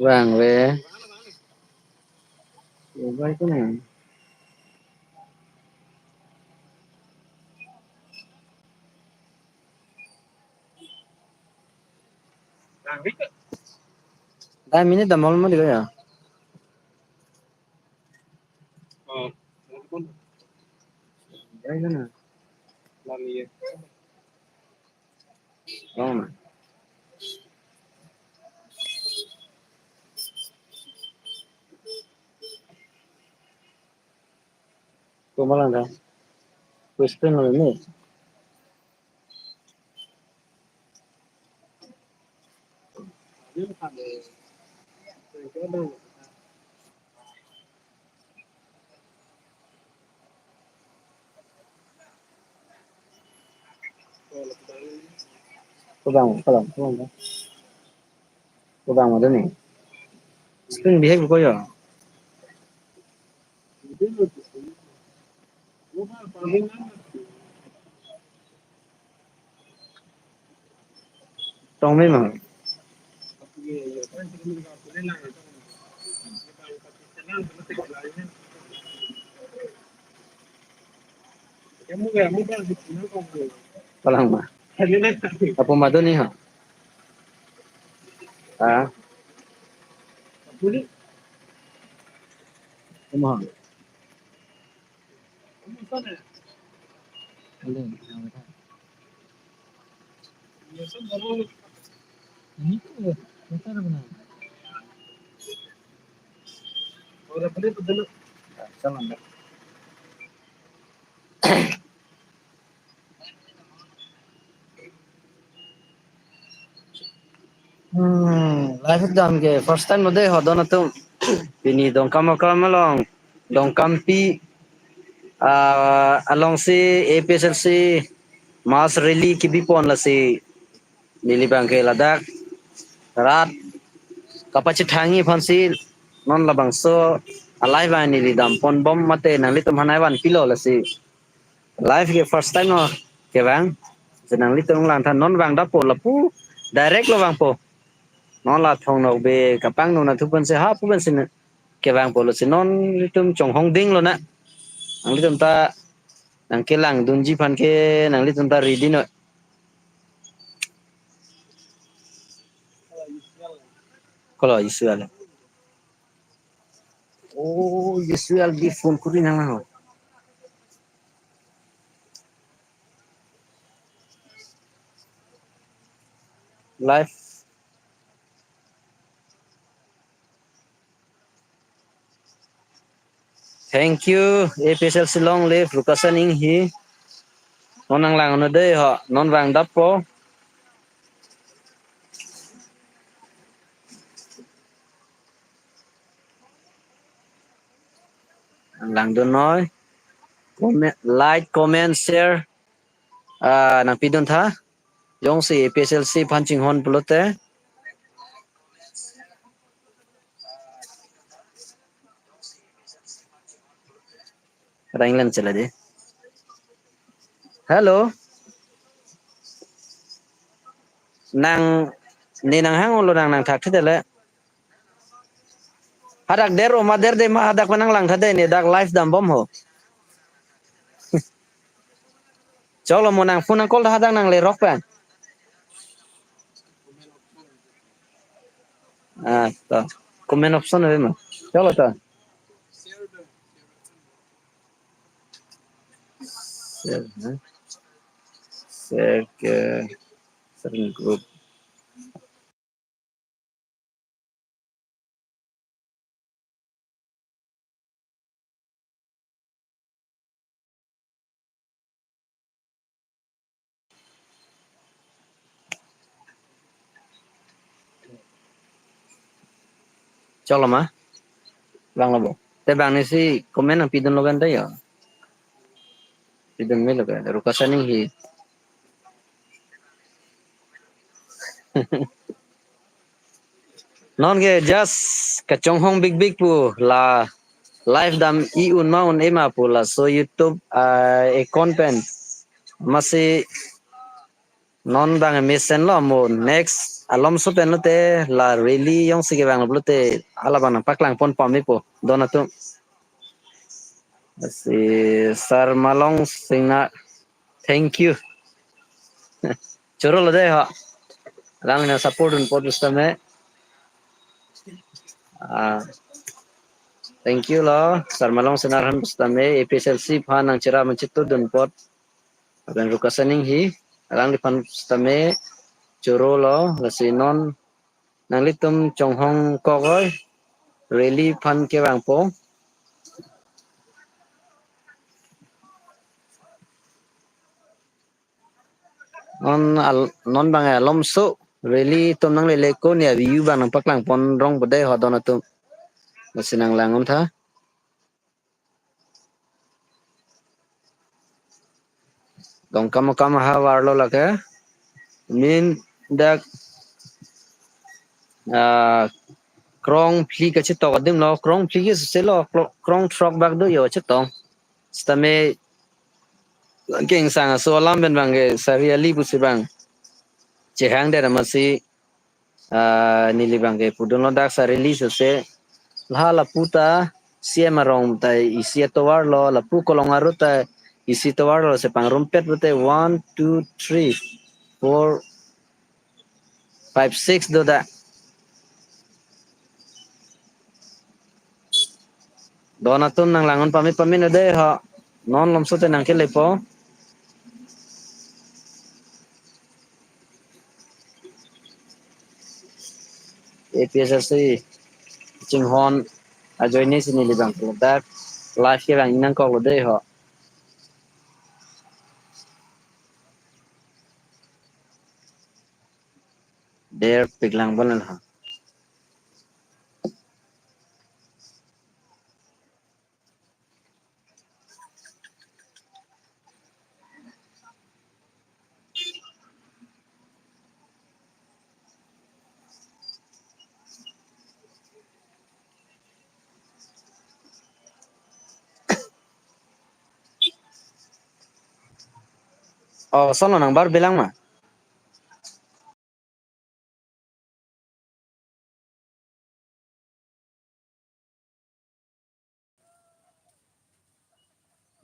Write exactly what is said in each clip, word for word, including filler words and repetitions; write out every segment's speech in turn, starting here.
Vangve. Vangve ko na. Dah minit dah mal mal ya. Oh, ya na. Lami ya. Oh, na. Ko malang dah. Question lo ni. Kodang, kodang, kodang. Kodang ma doni. Screen bihek ko yo. Tong me ma. Palang ma. Apo ma doni ha. Ah. Uma. Hmm, live dam ke first time lo dei ho don atum. Pini Dongkamukam along, Dongkampi, ah, alongsi A P H L C mass rally kebi pon lasi neli abang ke ladak rat kapachethangji aphansi non labangso a-live abang neli dam pon bom mate nanglitum aphan nangvanpilo lasi. Live ke first time lo kevang. Si nanglitum langtha non vang dapo lapu direct lo vangpo. Non la Thong Nokbe kapangno na thupen si ha pupen si kevangpo lo si non nanglitum chonghong ding lonang. Nanglitum ta nangkelangdunji aphan ke nanglitum ta ready noi. Kolo Israel. Oh, Israel di phone kuri nang ho. Live. Thank you, A P H L C long live, Rukasan Inghi. Non nanglang no dei ho, non vang dapo. Langdun noi. Comment, like, comment, share. Ah, nangpidun tha. Jongsi A P H L C aphan chinghon pulote. Rang lang chala dei. Hello. Nang, ne nanghang-olo nang nangthak thedele. Hadak der oma der de ma hadak ma nanglang tha dei ne dak live dam bom ho. Choklo mo nang phone nang call tha hadak nang lerok pen. Ah, to. Comment option ave ma. Choklo to. Share, ha? Share ke, share group. Choklo ma? Vanglo bo. Te bang ne si comment nangpidunlo kan ta yo. Pidun melo kan. Rukasan Inghi. Non ke just kachonghong big big pu la live dam-i un ma un-e ma pu laso YouTube, ah, account pen. Amatsi Non bang mesen lo mo, next alomso pen lote la rally jongsi kevang lo pulote hala bang nangpaklang pon pame po don atum. Si Sar Malong Singnar, thank you. Choro lo dei ho. Alang nangsupport dun apot pusitame. Ah, thank you lo, Sar Malong Singnar aphan pusitame, A P H L C aphan nangcherap nangchetudun apot. Lapen Rukasaning hi, alangliphan pusitame choro lo, lasi non nanglitum chonghong kok oi, rally aphan kevangpo. Non al-, non bang alomso rally atum nanglele ko ne a-view bang nangpaklang pon rong po dei ho don atum. Lasi nanglang un tha. Dongkamukam ahavar lo lake. Min dak, ah, krong phli kachetok adim lo, krong phli ke selo, kro-, krong throk bak do jo chetong. Sitame kengsang aso alam pen bang ke sari ali pusi bang chehang der amatsi, ah, neli bang ke pudun lo dak sari ali sose. La lapu ta C M arong ta isi atovar lo, lapu Kolong arut ta isi tovar lo, si pangrumpet pute one, two, three, four, five, six do dak. Don atum nanglang un pame pame dei ho. Non alomso te nangkelepo. A P H L C chinghon ajoine si neli bang dak live kevang nangkok lo dei ho. Der piklang pon lo. Oh, sono nang bar bilang ma?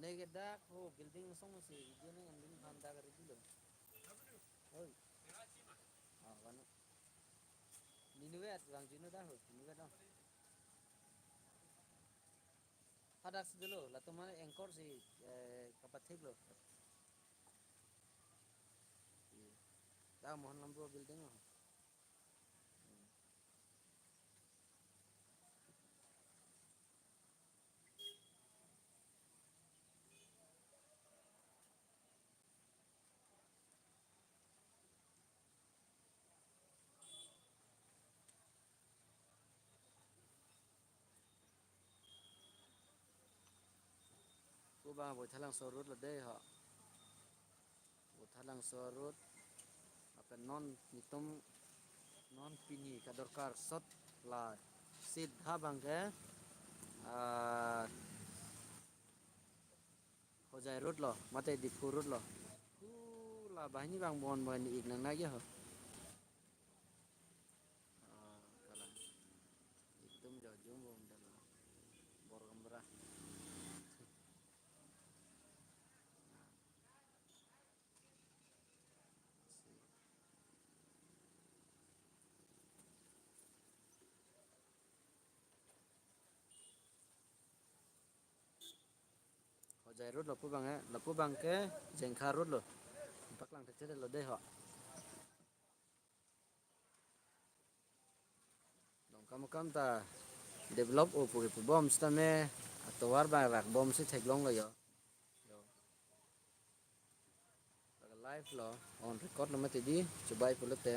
Neke dak ho building song si video nang ending phan dak ready lo. Oi. Ah, vanu. Ninu vet bang jinu dak ho, ninu vet dong. Hadak si dolo, latum mane anchor si, eh, kapathik lo. Dak Mohan Lambu building lo. Ko bang Boithalangso road lo dei ho. Boithalangso road. Lapen non netum non pini kadorkar sot la sitha bang ke, ah, Hojai road lo, mate Diphu road lo. Ku la banghini bang bon bon ik nang nagi ho. Ah, kalang. Itum jo jum bom dala. Bor gambra. Hojai road lo pu bang eh, lapu bang ke Jengkha road lo. Paklang thekthedetlo dei ho. Dongkamukam ta develop o pu ke pu bom sitame atovar bang rak bom si theklong lo jo. Jo. Laga live lo, on record lo mati di, chubai pulote.